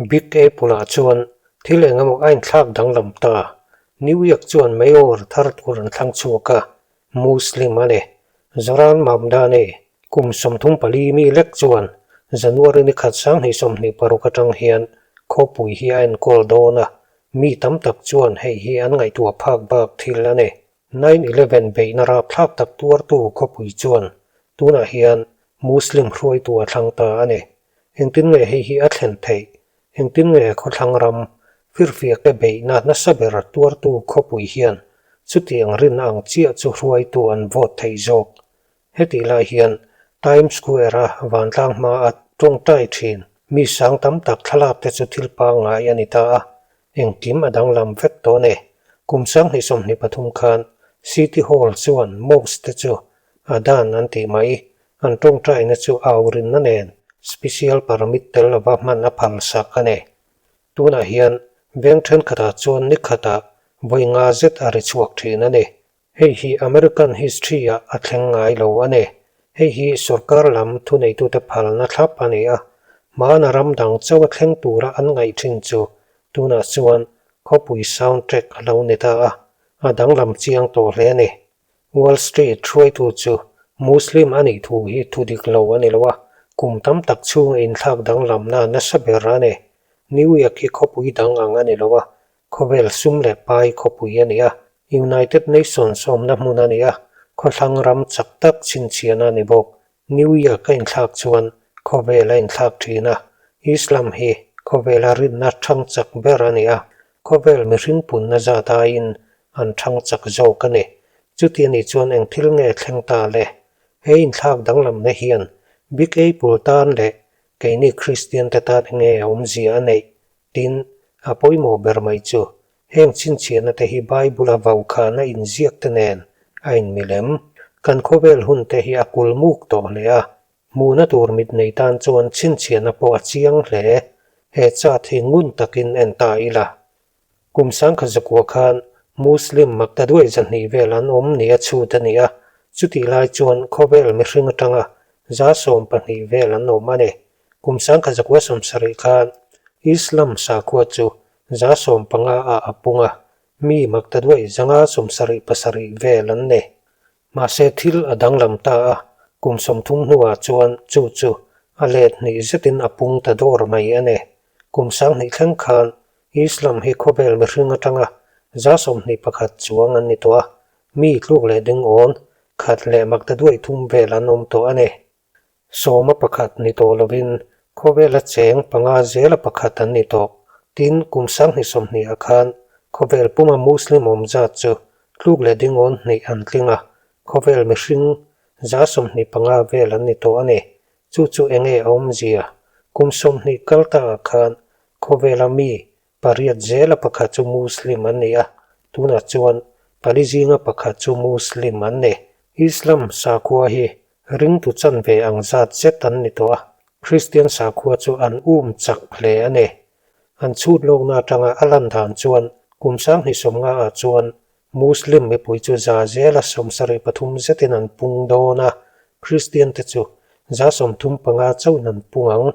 Big Apple-ah chuan thil eng emaw a inthlak danglam ta. New York chuan Mayor thar tur an thlang chhuak a, Muslim a ni. Zohran Mamdani, kum 34 mi lek chuan January ni khat 2026 atang hian khawpui hi a enkawl dawn a, mi tam tak chuan hei hi an ngaihtuah phak bak thil a ni. 9/11 beihna rapthlak tak tuartu khawpui chuan tunah hian Muslim hruaitu a thlang ta a ni. Engtin nge hei hi a thlen theih? Engtin nge khawthlang ram firfiakte beihna nasa ber tuartu khawpui hian chutiang rinna ang chiah chu hruaitu an vote theih zawk? Hetih lai hian Times Square-a vantlang hmaa tawngtai thin mi sang tam tak thlalak te chu thil pangngai a ni ta a, engkim a danglam vek tawh a ni. Kum 2023 khan City Hall chuan mosque te chu a dan an tih mai, an tawngtaina chu aurinna nen special permit tel lova hman a phal sak a ni. Tunah hian veng thenkhatah chuan ni khatah vawi nga zet a ri chhuak thin a ni. Hei hi American history-ah a thleng ngai lo a ni. Hei hi sorkar lam thuneitute phalna thlap a ni a, hmana ram dang chauha thleng tura an ngaih thin chu tunah chuan khawpui soundtrack a lo ni ta a, a danglam chiang tawh hle a ni. Wall Street hruaitu chu Muslim a nih thu hi thu dik lo a ni lo a, kum tam tak chhunga inthlak danglamna nasa ber a ni. New York hi khawpui dang ang a ni lo a, Khawvel sum leh pai khawpui a ni a, United Nations awmna hmun a ni a, khawthlang ram chak tak chhinchhiahna a ni bawk. New York a inthlak chuan khawvel a inthlak thin a, Islam hi khawvela rinna thang chak ber a ni a, khawvel mihring punna zat aiin an thang chak zawk a ni. Chuti a nih chuan eng thil nge thleng ta le? He inthlak danglamna hian Big Apple tan leh keini Kristian te tan enge awmzia a neih? Tin, a pawimawh ber mai chu heng chhinchhiahna te hi Bible-a vaukhana inziak te nen a inmilem. Kan khawvel hun te hi a kulmuk tawh hle a, hmuhna tur mit nei tan chuan chhinchhiahna pawh a chiang hle. He chart hi ngun takin en ta ila. Kum 1900 khan Muslim maktaduai 200 vel an awm nia chhut a ni a, chutih lai chuan khawvel mihring atanga 12% vel an awm a ni. Kum 1970 khan Islam sakhua chu 15% ah a pung a, mi maktaduai 577 vel an ni. Mahse thil a danglam ta a, kum 30 hnuah chuan chu chu a let hnih zetin a pung ta dawr mai a ni. Kum 2000 thleng khan Islam hi khawvel mihring atanga 21% chuang an ni tawh a, mi tluk leh ding awn khat leh maktaduai thum vel an awm tawh a ni. Sawma pakhat ni tawh lovin khawvela cheng panga zela pakhat an ni tawh. Tin, kum 2020 ah khan khawvel puma Muslim awm zat chu tluk leh dingawn hnih an tling a, khawvel mihring 25% vel an ni tawh a ni. Chu chu enge a awmzia? Kum 20 kal ta ah khan khawvela mi Pariat zela pakhat chu Muslim an ni a, tunah chuan pali zinga pakhat chu Muslim an ni. Islam sakhua hi ringtu chanve ang zat zet an ni tawh a, Kristian sakhua chu an um chak hle a ni. An chhut lawkna atanga a lan dan chuan kum 2050 ah chuan Muslim mipui chu za zela 73 zetin an pung dawn a, Kristian te chu 35% chauhin an pung ang.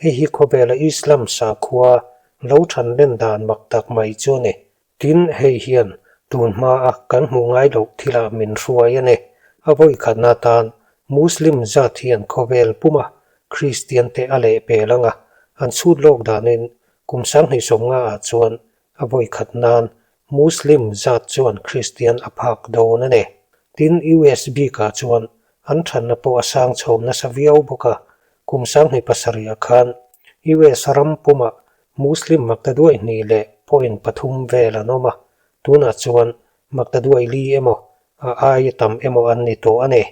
Hei hi khawvela Islam sakhua lo than len dan mak tak mai chu a ni. Tin, hei hian tun hmaa kan hmuh ngai loh thilah min hruai a ni. A vawi khatna atan Muslim zat hian khawvel puma Kristian te a lehpel anga an chhut lawk danin kum 2050 ah chuan A vawi khat nan Muslim zat chuan Kristian a phak dawn a ni. Tin, US bikah chuan an thanna pawh a sang chho nasa viau bawk a, kum 2007 ah khan US ram pumah Muslim maktaduai hnih leh point pathum vel an awm a, tunah chuan maktaduai li emaw a aia tam emaw an ni tawh a ni.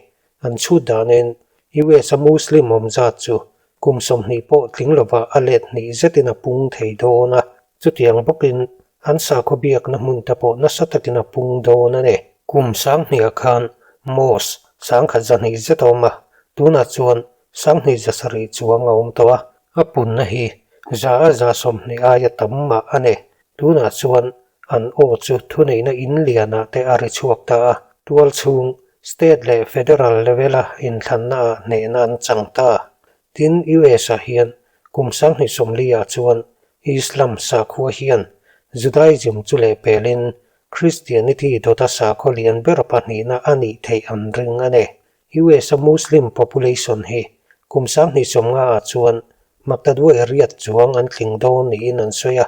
An chhut danin US a Muslim awm zat chu kum 20 pawh tling lova a let hnih zetin a pung thei dawn a, Chutiang bawkin an sakhaw biakna hmun te pawh nasa takin a pung dawn a ni. Kum 2000 ah khan mosque 1200 zet a awm a, tunah chuan 2700 chuang a awm tawh a, a punna hi za a za 20 aia tam mah a ni. Tunah chuan an aw chu thuneihna in lianah te a ri chhuak ta a, tual chhung state leh federal level-a inthlanna ah hnehna an chang ta. Tin, US ah hian kum 2040 ah chuan Islam sakhua hian Judaism chu lehpelin Christianity dawta sakhaw lian ber pahnihna a nih theih an ring a ni. US-a Muslim population hi kum 2050 ah chuan maktaduai riat chuang an tling dawn niin an sawi a,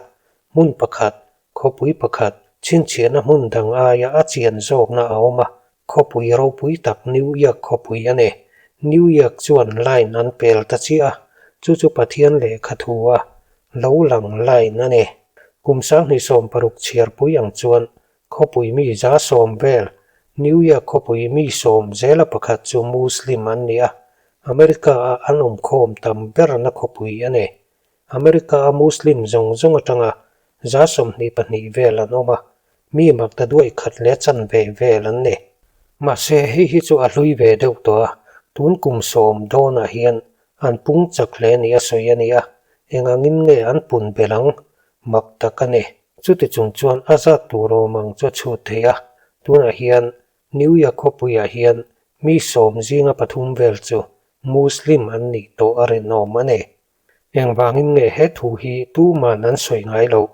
hmun pakhat, khawpui pakhat, chhinchhiahna hmun dang aia a chian zawkna a awm a, khawpui ropui tak New York khawpui a ni. New York chuan line an pel ta chiah a, chu chu Pathian lehkha thu a lo lang line a ni. Kum 2060 chhiarpui ang chuan Khawpui mi 100 vel, New York khawpui mi sawm zela pakhat chu Muslim an ni a, America-a an awmkhawm tam berna khawpui a ni. America-a Muslim zawng zawng atanga 22% vel an awm a, mi maktaduai khat leh chanve vel an ni. Mahse, hei hi chu a hlui ve deuh tawh a, tun kum sawm dawnah hian an pung chak hle ni a sawi a ni a, engangin nge an pun belh ang? Mak tak a ni. Chuti chung chuan a zat tur awm ang chu a chhut thei a, tunah hian New York khawpuiah hian mi sawm zinga pathum vel chu Muslim an nih tawh a rinawm a ni. Engvangin nge he thu hi tuman an sawi ngai loh?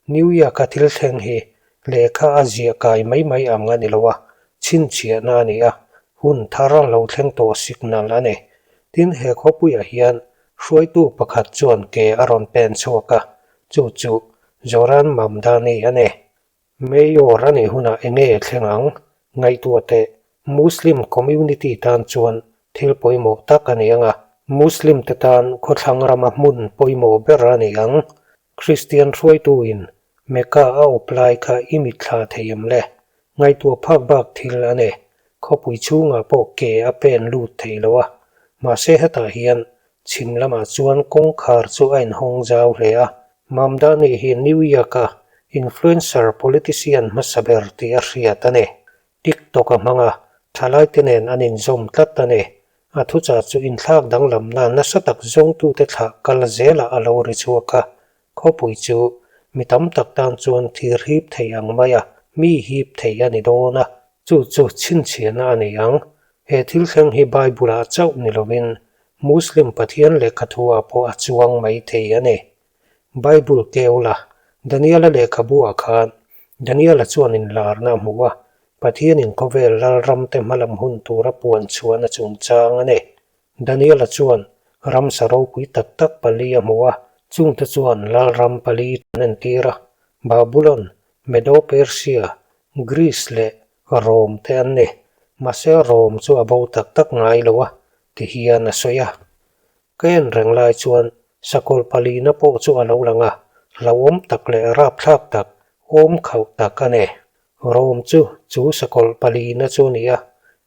New York-a thil thleng hi lehkha a ziah kai mai mai ang a ni lo a, chhinchhiahna a ni a, hun thar lo thleng tawh signal a ni. Tin, he khawpuiah hian hruaitu pakhat chuan ke a rawn pen chhuak a, Chu chu Zoran Mamdani a ni. Mayor a nih hunah enge thleng ang? Ngaihtuah teh, Muslim community tan chuan thil pawimawh tak a ni ang a, Muslim te tan khawthlang rama hmun pawimawh ber a ni ang. Kristian hruaituin Mecca a awp lai kha i mitthla thei em le? Ngaihtuah phak bak thil a ni. Khawpui chhungah pawh ke a pen lut thei lo a, mahse hetah hian Chhim lamah chuan kawngkhar chu a inhawng zau hle a, Mamdani hi New York-a influencer politician hmasa ber tih a hriat a ni. TikTok a hmang a, thalaite nen an inzawm tlat a ni. A thuchah chu inthlak danglamna nasa tak zawngtute thlah kal zelah a lo ri chhuak a, khawpui chu mi tam tak tan chuan thir hip thei ang maia mi hip thei a ni dawn a, chu chu chhinchhiahna a ni ang. He thil thleng hi Bible-ah chauh ni lovin Muslim Pathian lehkhathu-ah pawh a chuang mai thei a ni. Bible keu la, Daniel-a lehkhabu-ah khan Daniel-a chuan inlarna a hmu a, Pathianin khawvel lalramte hmalam hun tura puan chhuahna chungchang a ni. Daniel-a chuan ramsa ropui tak tak pali a hmu a, chungte chuan lalram pali an entir a, Babulon, Medo-Persia, Greece leh Rome te an ni. Mahse Rome chu a bo tak tak ngai lo a, ti hian a sawi a. Ka en reng lai chuan sakawlh palina pawh chu a lo lang a, hlauhawm tak leh rapthlak tak, awm khauh tak a ni. Rome chu chu sakawlh palina chu a ni a,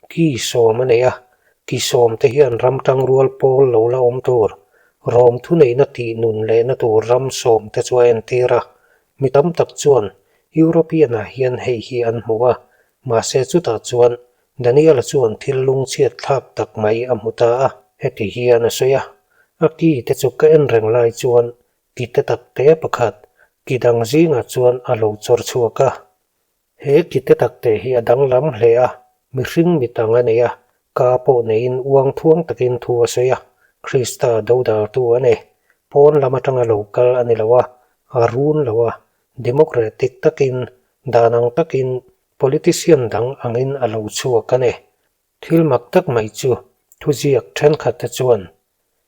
ki sawm a nei a, ki sawm te hian ram tangrual pawl lo la awm tur, Rome thuneihna tih nun lehna tur ram sawm te chu a entir a, Mi tam tak chuan European-ah hian hei hi an hmu a, mahse chutah chuan Daniel-a chuan thil lungchhiat thlak tak mai a hmu ta a. Heti hian a sawi a, A ki te chu ka en reng lai chuan ki te tak te pakhat ki dang zingah chuan a lo chawr chhuak a. He ki te tak te hi a danglam hle a, mihring mit ang a nei a, ka pawh neiin uang thuang takin thu a sawi a, Krista dodaltu a ni. Pawn lam atanga lo kal a ni lo a, a run lo a, democratic takin, dan ang takin, politician dang angin a lo chhuak a ni. Thil mak tak mai chu thuziak thenkhat te chuan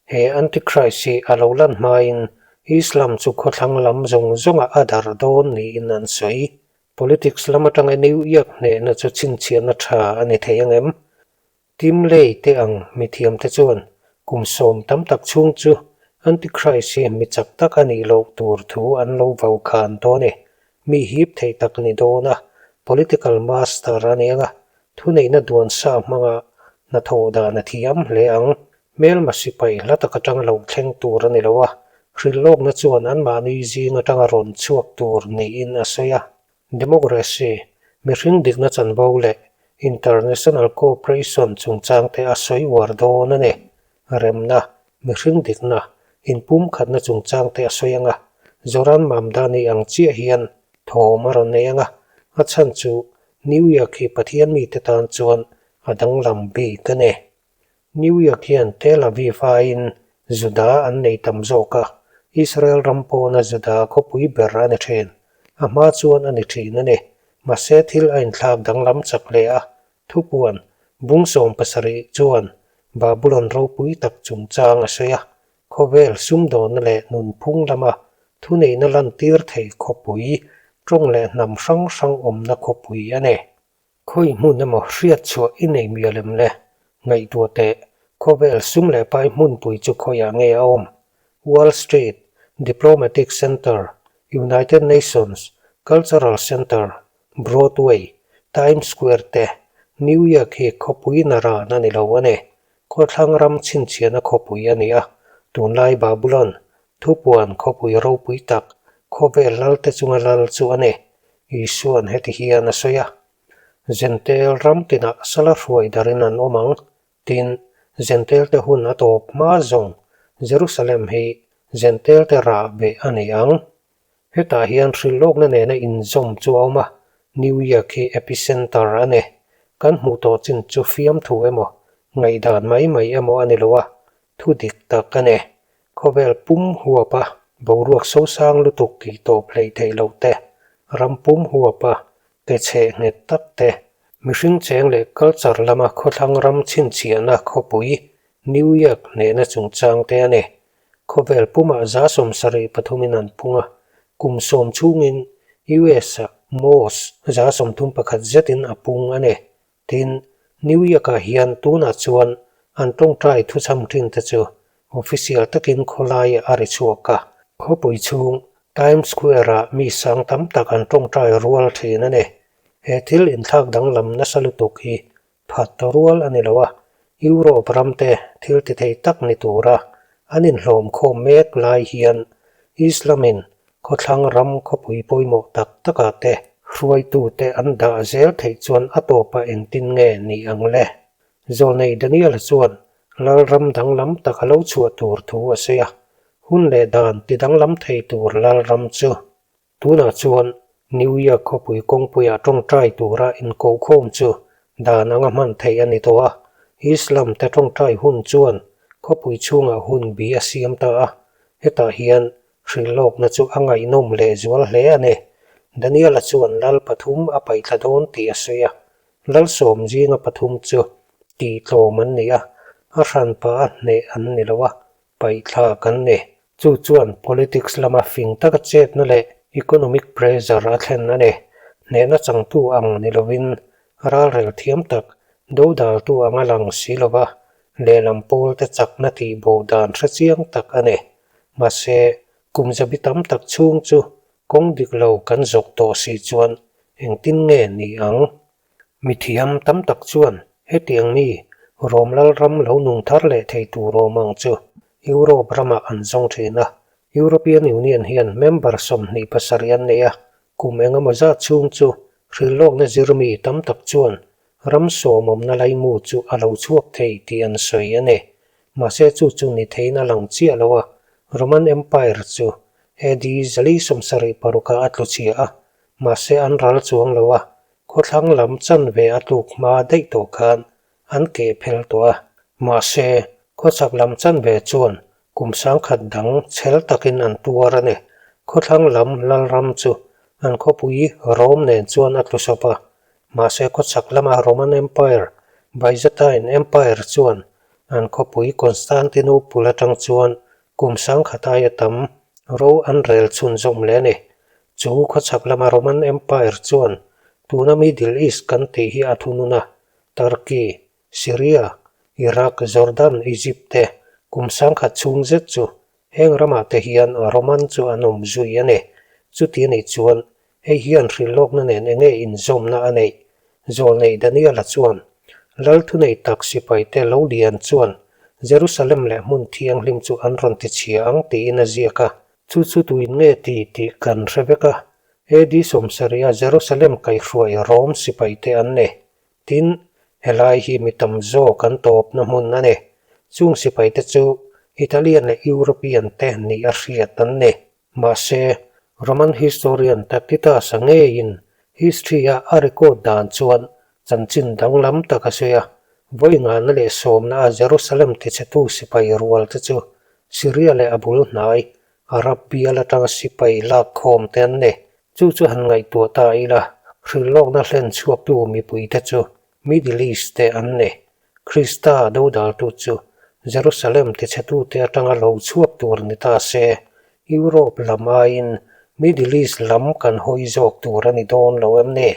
he Antichrist hi a lo lan hmain Islam chu khawthlang lam zawng zawngah a darh dawn niin an sawi. Politics lam atanga New York hnehna chu chhinchhiahna tha a ni thei ang em? Tim Lay te ang mithiamte chuan kum sawm tam tak chhung chu Antichrist hi mi chak tak a nih loh tur thu an lo vaukhan dawn e. Mi hip thei tak ni dawn a, political master a ni ang a, Thuneihna duan sa hmanga hnathawh dan a thiam hle ang. Hmelma sipai hla tak atanga lo thleng tur a ni lo a, hrilhlawkna chuan anmahni zing atanga rawn chhuak tur niin a sawi a. Democracy, mihring dikna chanvo leh international cooperation chungchangte a sawi uar dawn a ni. Remna, mihring dikna, inpumkhatna chungchangte a sawi ang a, Zoran Mamdani ang chiah hian thawm a rawn nei ang a, a chhan chu New York hi Pathian mite tan chuan a danglam bik a ni. New York hian Tel Aviv aiin Juda an nei tam zawk a, Israel ram pawna Juda khawpui ber a ni thin. A hma chuan a ni thin a ni. Mahse thil a inthlak danglam chak hle a, Thupuan bung 17 chuan Babulon ropui tak chungchang a sawi a, khawvel sumdawnna leh nunphung lama thuneihna lantir thei khawpui, tawng leh hnam hrang hrang awmna khawpui a ni. Khawi hmun emaw hriat chhuah i nei mial em le? Ngaihtuah teh, khawvel sum leh pai hmunpui chu khawiah nge a awm? Wall Street, Diplomatic Center, United Nations, Cultural Center, Broadway, Times Square te, New York hi khawpui naran a ni lo a ni. Khawthlang ram chhinchhiahna khawpui a ni a, tunlai Babulon, thupuan khawpui ropui tak, khawvel lalte chunga lal chu a ni. Isua'n heti hian a sawi a, Zentel ram tinah sala hruai darin an awm ang, tin, Zentelte hun a tawp hma zawng Jerusalem hi Zentelte rah beh a ni ang. Hetah hian hrilhlawkna nena inzawm chu a awm a, New York hi epicenter a ni. Kan hmuh tawh chin chu fiamthu emaw, ngaihdan mai mai emaw a ni lo a, thu dik tak a ni. Khawvel pum huapa boruak sosang lutuk tih tawp hleih theih loh te, ram pum huapa ke chheh nghet tak te, mihring cheng leh culture lama khawthlang ram chhinchhiahna khawpui New York hnehna chungchang te a ni. Khawvel pumah 73% in an pung a, kum sawm chhungin US-ah mosque 31% zetin a pung a ni. Tin, New York-ah hian tunah chuan an tawngtai thuchham thin te chu official takin khawlaiah a ri chhuak a. Khawpui chhung Times Square-ah mi sang tam tak an tawngtai rual thin a ni. He thil inthlak danglam nasa lutuk hi Phat rual a ni lo a, Europe ramte thil ti thei tak ni tura an inhlawm khawm mek lai hian Islam-in khawthlang ram khawpui pawimawh tak takah te hruaitute an dah zel theih chuan a tawpah engtin nge ni ang le? Zawlnei Daniel-a chuan lalram danglam tak a lo chhuah tur thu a sawi a, hun leh dan ti danglam thei tur lalram chu Tunah chuan New York khawpui kawngpuiah tawngtai tura inkohkhawm chu dan anga hman theih a ni tawh a, Islam te tawngtai hun chuan khawpui chhungah hun bi a siam ta a, hetah hian hrilhlawkna chu a ngaihnawm lehzual hle a ni. Daniel-a chuan lal pathum a paihthla dawn tih a sawi a, lal sawm zinga pathum chu tihtlawm an ni a, a hranpa a hneh an ni lo a, Paihthlak an ni. Chu chuan politics lama fing taka chetna leh economic pressure a thlen a ni. Hnehna changtu ang ni lovin ralrel thiam tak, dodaltu anga lang si lova lehlam pawlte chakna tih bo dan hre chiang tak a ni. Mahse, kum zabi tam tak chhung chu kawng dik lo kan zawk tawh si chuan engtin nge ni ang? Mithiam tam tak chuan hetiang mi Rom lalram lo nung thar leh thei tur awm ang chu Europe ramah an zawng thin a. European Union hian member 27 an nei a, kum engemaw zat chhung chu hrilhlawkna zirmi tam tak chuan ram sawmawmna laimu chu a lo chhuak thei tih an sawi a ni. Mahse chu chu ni theiin a lang chiah lo a, Roman Empire chu AD 476 ah a tlu chhia a, Mahse an ral chuang lo a, khawthlang lam chanve a tluk hma daih tawh khan an keh phel tawh a. Mahse khawchhak lam chanve chuan kum sangkhat dang chhel takin an tuar a ni. Khawthlang lam lalram chu an khawpui Rome nen chuan a tlu sawp a. Mahse khawchhak lama Roman Empire, Byzantine Empire chuan an khawpui Constantinople atang chuan kum sangkhat aia tam ro an rel chhunzawm leh a ni. Chu khawchhak lama Roman Empire chuan tuna Middle East kan tih hi a thunun a, Turkey, Syria, Iraq, Jordan, Egypt te kum sangkhat chhung zet chu heng ramah te hian Roman chu an awm zui a ni. Chuti anih chuan hei hian hrilhlawkna nen enge inzawmna a neih? Zawlnei Daniel-a chuan Lal thunei tak sipaite lo lian chuan Jerusalem leh hmun thianghlim chu an rawn tichhia ang tiin a ziak a. Chu chu tuin nge ti tih kan hre vek a, AD 70 a Jerusalem kaihhruai Rom sipaite an ni. Tin, helai hi mi tam zawk an tawpna hmun a ni. Chung sipaite chu Italian leh European te nih a hriat an ni. Mahse, Roman historian Tacitus-a ngeiin history-a a record dan chuan chanchin danglam tak a sawi a, vawi ngahna leh sawmna a Jerusalem tichhetu sipai rual te chu Syria leh a bul hnai Arab bial atanga sipai lak khawm te an ni. Chu chu han ngaihtuah ta ila, hrilhlawkna hlen chhuaktu mipuite chu Middle East te an ni. Krista dodaltu chu Jerusalem tichhetute atanga lo chhuak tur ni ta se, Europe lam aiin Middle East lam kan hawi zawk tur a ni dawn lo em ni?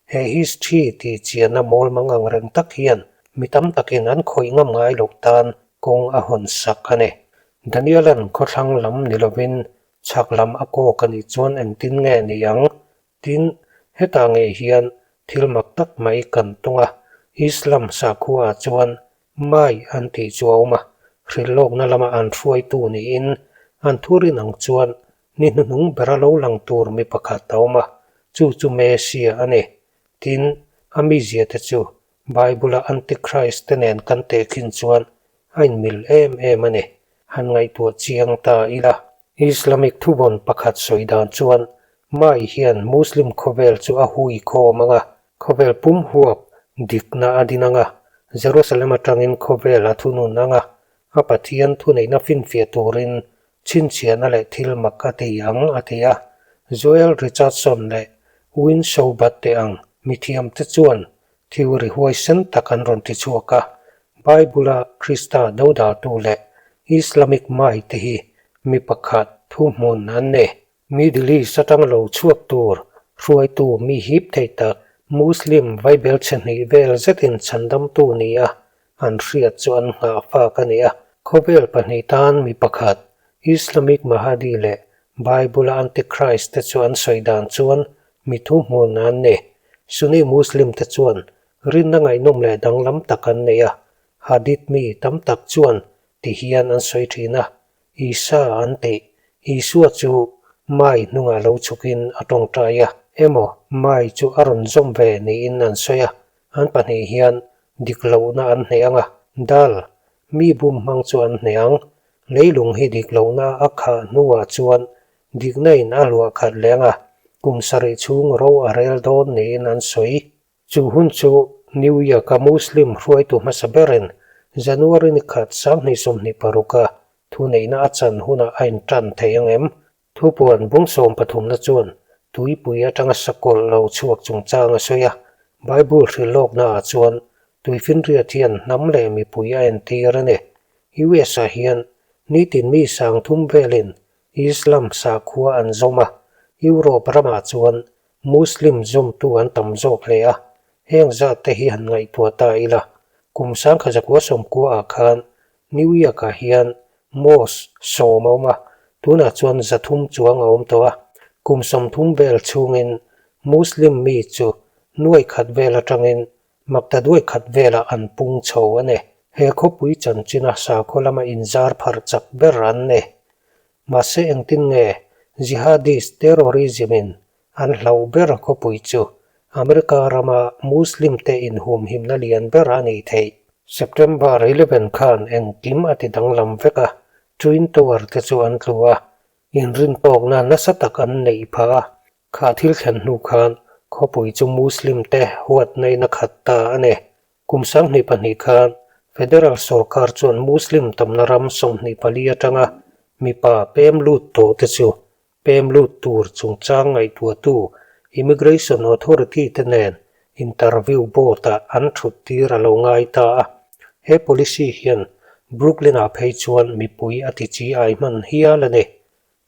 He history tih chianna mawl mang ang reng tak hian mi tam takin an khawih ngam ngai loh tan kawng a hawn sak a ni. Daniela'n khawthlang lam ni lovin chhak lam a kawk a nih chuan engtin nge ni ang? Tin, hetah ngei hian thil mak tak mai kan tawng a, Islam sakhua ah chuan Mai an tih chu a awm a, hrilhlawkna lama an hruaitu niin an thurin ang chuan ni hnuhnung bera lo lang tur mi pakhat a awm a, chu chu Messiah a ni. Tin, a mizia te chu Bible-a Antichrist te nen kan tehkhin chuan a inmil em em a ni. Han ngaihtuah chiang ta ila. Islamic thuvawn pakhat sawi dan chuan Mai hian Muslim khawvel chu a hui khawm ang a, khawvel pum huap dikna a din ang a, Jerusalem atangin khawvel a thunun ang a, a Pathian thuneihna finfiah turin chhinchhiahna leh thil mak a ti ang a ti a. Joel Richardson leh Win Showbat te ang mithiamte chuan theory huaisen tak an rawn ti chhuak a, Bible-a Krista dodaltu leh Islamic mai te hi mi pakhat thuhmun an ni. Middle East atang lo chhuak tur hruaitu mi hip thei tak Muslim vaibel chhe hnih vel zetin chhandamtu nia an hriat chu an nghah fak a ni a. Khawvel pahnih tan mi pakhat Islamic Mahdi leh Bible-a Antichrist te chu an sawi dan chuan mi thuhmun an ni. Sunni Muslim te chuan rinna ngaihnawm leh danglam tak an nei a, Hadith mi tam tak chuan ti hian an sawi thin a, Isa an tih. Isua chu Mai hnungah lo chhukin a tawngtai a, emaw Mai chu a rawn zawm ve niin an sawi a, an pahnih hian dik lohna an hneh ang a, dal, mi bum hmang chu an hneh ang. Leilung hi dik lohna a khah hnuah chuan dikna in a hluah khat leh ang a, kum sarih chhung ro a rel dawn niin an sawi. Chu hun chu New York-a Muslim hruaitu hmasa berin January ni khat 2026 a thuneihna a chan hunah a intan thei ang em? Thupuan bung sawmpathumna chuan tuipui atanga sakawlh lo chhuak chungchang a sawi a. Bible hrilhlawknaah chuan tuifinriat hian hnam leh mipui a entir a ni. US-ah hian nitin mi 3000 velin Islam sakhua an zawm a, Europe ramah chuan Muslim zawmtu an tam zawk hle a, heng zat te hi han ngaihtuah ta ila, kum 1990 ah khan New York ah hian mosque 10 a awm a, tunah chuan 300 chuang a awm tawh a, kum 30 vel chhungin Muslim mi chu nuai khat vel atangin maktaduai khat velah an pung chho a ni. He khawpui chanchina sakhaw lama inzar pharh chak ber an ni. Mahse engtin nge Jihadist terrorism in an hlauh ber khawpui chu America rama Muslim te inhumhimna lian ber a nih theih? September 11 khan engkim a ti danglam vek a, Twin Tower te chu an tlu a, inrintawkna nasa tak an neih phah a, kha thil thlen hnu khan khawpui chu Muslim te huatna in a khat ta a ni. Kum 2002 khan Federal sorkar chuan Muslim tamna ram 24 atanga mipa pem lut tawh te chu pem lut tur chungchang ngaihtuahtu Immigration Authority te nen interview board-ah an thut tir a lo ngai ta a. He policy hian Brooklyn-ah phei chuan mipui a ti chi ai hman hial a ni.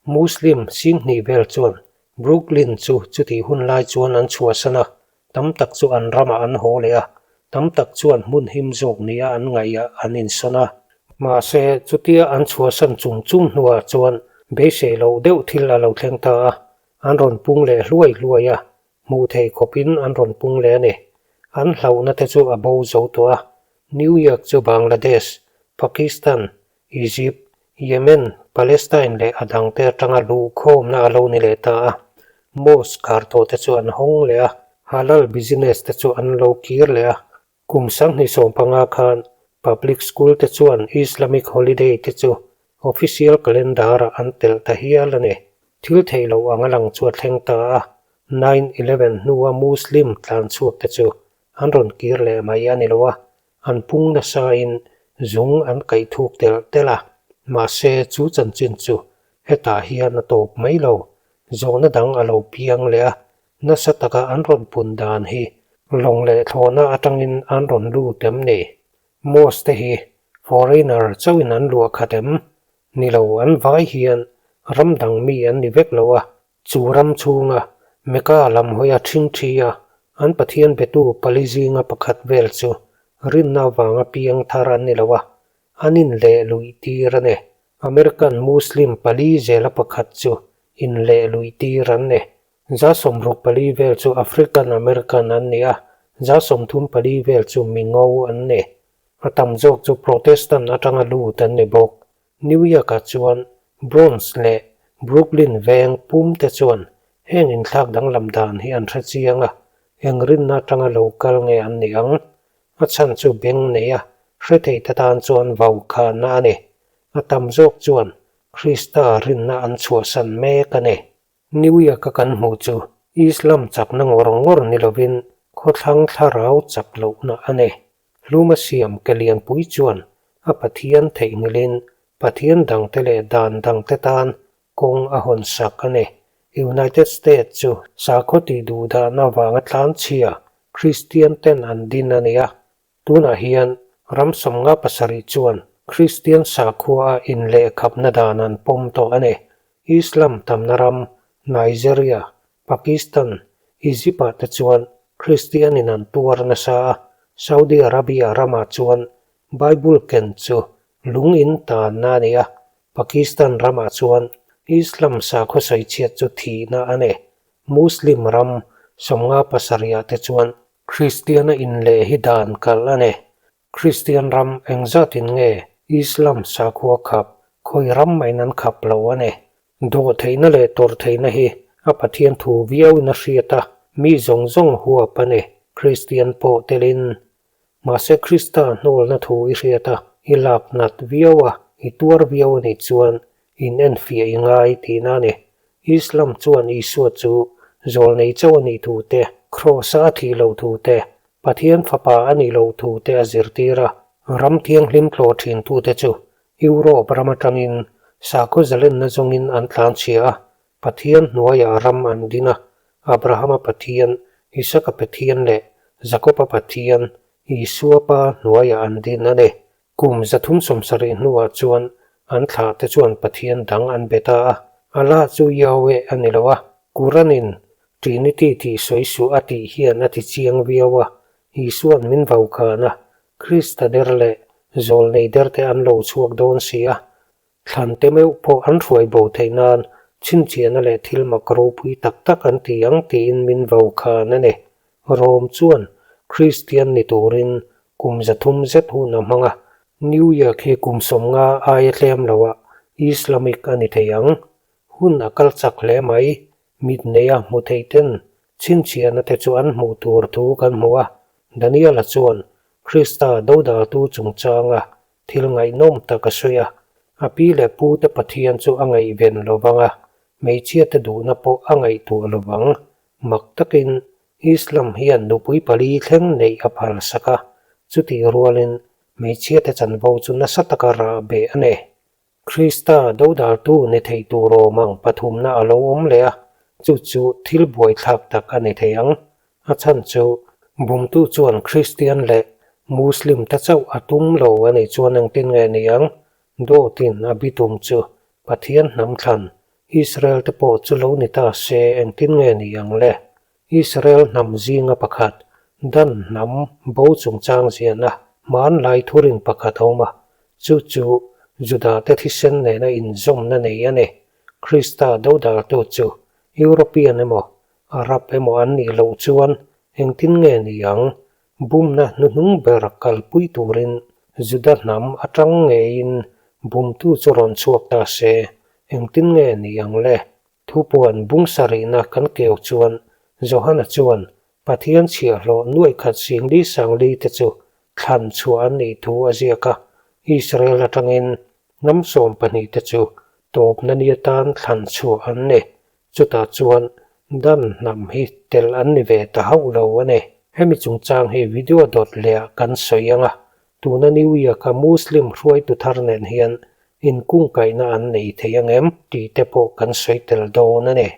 Muslim 2000 vel chuan Brooklyn chu chutih hun lai chuan an chhuahsan a, Tam tak chu an ramah an haw leh a, tam tak chuan hmun him zawk nia an ngaihah an insawn a. Mahse, chutia an chhuahsan chung chung hnuah chuan beisei loh deuh thil a lo thleng ta a, an rawn pung leh hluai hluai a, hmuh theih khawpin an rawn pung leh a ni. An hlauhna te chu a bo zo tawh a, New York chu Bangladesh, Pakistan, Egypt, Yemen, Palestine leh a dangte atanga luhkhawmna a lo ni leh ta a. Mosque khar tawh te chu an hawng leh a, halal business te chu an lo kir leh a. Kum 2015 khan public school te chuan Islamic holiday te chu official calendar ah an telh ta hial a ni. Thil theih loh ang a lang chu a thleng ta a, 9/11 hnua Muslim tlan chhuak te chu an rawn kir leh mai a ni lo a, An pung nasain zung an kaih thuk telh telh a, mahse chu chanchin chu Hetah hian a tawp mai lo, zawhna dang a lo piang leh a, nasa taka an rawn pun dan hi lawng leh thlawhna atangin an rawn lut em ni? Mosque te hi foreigner chauhin an luah khat em? Ni lo, an vai hian ram dang mi an ni vek lo a, chu ram chhunga Mecca lam hawia ṭhingṭhi a an Pathian betu pali zinga pakhat vel chu rinna avanga piang thar an ni lo a, an inleh luih tir a ni. American Muslim pali zela pakhat chu inleh luih tir an ni. 64 vel chu African American an ni a, 34 vel chu Mingo an ni. A tam zawk chu Protestant atanga lut an ni bawk. New York-ah chuan Bronx leh Brooklyn veng pum te chuan heng inthlak danglam dan hi an hre chiang a, eng rinna atanga lo kal nge an nih ang? A chhan chu beng nei a, hre thei te tan chuan vaukhana a ni. A tam zawk chuan Krista rinna an chhuahsan mek a ni. New York-a kan hmuh chu Islam chakna ngawr ngawr ni lovin khawthlang thlarau chak lohna a ni. Hluma siam ke lianpui chuan a Pathian theihnghilhin Pathian dangte leh dan dangte tan kawng a hawn sak a ni. United States chu sakhaw tih duh dahna avanga tlanchhia Kristian ten an din a ni a. Tunah hian ram 57 chuan Kristian sakhua a inlehkhapna dan an pawm tawh a ni. Islam tamna ram Nigeria, Pakistan, Egypt ah te chuan Kristian in an tuar nasa a, Saudi Arabia ramah chuan Bible ken chu lung in tanna a ni a, Pakistan ramah chuan Islam sakhaw sawichhiat chu thihna a ni. Muslim ram 57 ah te chuan Kristiana inleh hi dan kalh a ni. Kristian ram engzatin nge Islam sakhua khap, khawi ram mahin an khap lo a ni. Dawhtheihna leh tawrhtheihna hi a Pathian thu viauin a hriat a, mi zawng zawng huap a ni, Kristian pawh telin. Mahse Krista hnawlna thu i hriat a, i lak nat viau a, i tuar viau a nih chuan in enfiah i ngai tihna a ni. Islam chuan Isua chu zawlnei chauh a nih thu te, Kraws-a a thih loh thu te, Pathian Fapa a nih loh thu te a zirtir a. Ram thianghlim tlawh thintute chu Europe ram atangin sakhaw zalenna zawngin an tlanchhia a, Pathian hnuaiah ram an din a, Abrahama Pathian, Isaka Pathian leh Jakoba Pathian, Isua Pa hnuaiah an din a ni. Kum 370 hnuah chuan an thlahte chuan Pathian dang an be ta a, Allah chu Yahweh a ni lo a, Quran-in Trinity tih sawi suh a tih hian a ti chiang viau a, Isua'n min vaukan a, Krista der leh zawlnei derte an lo chhuak dawn si a, Thlan te meuh pawh an hruai bo theih nan chhinchhiahna leh thil mak ropui tak tak an ti ang tiin min vo khan a ni. Rom chuan Kristian ni turin kum 300 zet hun a hmang a, New York hi kum 50 aia tlem loah Islamic a ni thei ang. Hun a kal chak hle mai. Mit neia hmu thei ten chhinchhiahna te chu an hmuh tur thu kan hmu a, Daniela chuan Krista dodaltu chungchanga Thil ngaihnawm tak a sawi a, a pi leh pu te Pathian chu a ngaihven lo vang a, hmeichhia te duhna pawh a ngaihtuah lo vang. Mak takin Islam hian nupui pali thleng neih a phal sak a, chutih rualin hmeichhia te chanvo chu nasa taka rah beh a nei. Krista dodaltu ni thei tur awm ang pathumna a lo awm leh a, chu chu thil buaithlak tak a ni thei ang. A chhan chu bumtu chuan Kristian leh Muslim te chauh a tum lo a nih chuan engtin nge ni ang? Dawtin a bitum chu Pathian hnam thlan Israel te pawh chu lo ni ta se engtin nge ni ang le? Israel hnam zinga pakhat Dan hnam bo chungchang ziahna hmanlai thurin pakhat a awm a, chu chu Juda te thisen nena inzawmna nei a ni. Krista dodaltu chu European emaw Arab emaw an nih loh chuan engtin nge ni ang? Bumna hnuhnung ber kalpui turin Juda hnam atang ngeiin bumtu chu rawn chhuak ta se, engtin nge ni ang le? Thupuan bung sarihna kan keu chuan Johana chuan Pathian chhiahhlawh nuaih khat singli sangli te chu thlan chhuah an nih thu a ziak a, Israel atangin hnam 12 te chu tawpna ni atan thlan chhuah an ni. Chutah chuan Dan hnam hi tel an ni ve ta hauh lo a ni. Hemi chungchang hi video dawt lehah kan sawi ang a, tuna New York-a Muslim hruaitu thar nen hian Inkungkaihna an nei thei ang em tih te pawh kan sawi tel dawn a ni.